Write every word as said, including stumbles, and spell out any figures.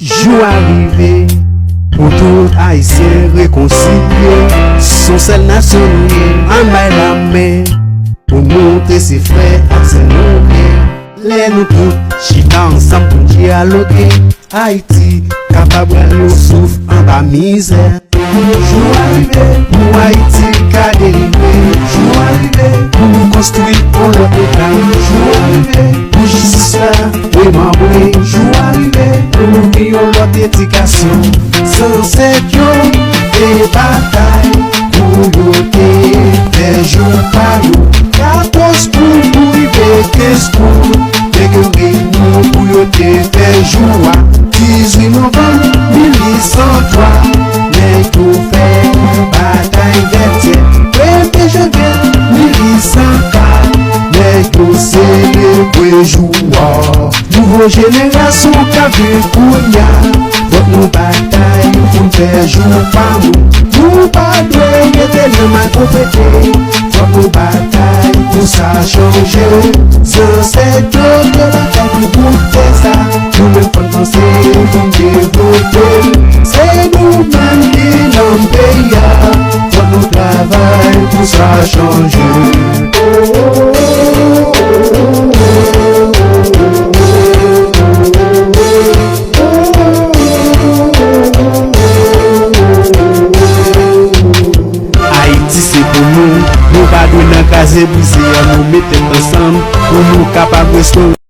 Jou a rive pou tout Ayisyen rekonsilye. Se yon sèl nasyon nou ye, ann bay lamen pou montre se frè ak sè nou ye. Lè nou tout chita ansanm pou dyaloge, Ayiti kapab pran yon souf anba mizè. Jou a rive pou Ayiti ka delivre. Jou a rive pou nou konstwi yon lòt eta. Jou a rive pou jistis la remanbre. Jou a rive pou nou gen yon lòt edikasyon. Zansèt yo te batay pou yo te fè jou pa yo. Katòz kou pou rive kenz kou, nèg yo reyini pou yo te fè jou a. Dizuit novanm mil uit san twa, nèg yo fè batay Vètyè. Premye janvye mil uit san kat, nèg yo selebre jou a. Nouvo jenerasyon k ap vin kounye a, fòk nou batay pou n fè jou pa nou. Nou pa dwe rete nan malpwòpte, fòk nou batay pou sa chanje. Zansèt yo te batay pou bout tè sa, nou menm fò n panse pou n devlope l. Se nou menm ki nonm peyi a, fòk nou travay pou sa chanje. Ayiti se pou nou, nou pa dwe nan kraze brize a, nou met tèt ansanm pou nou kapab restore.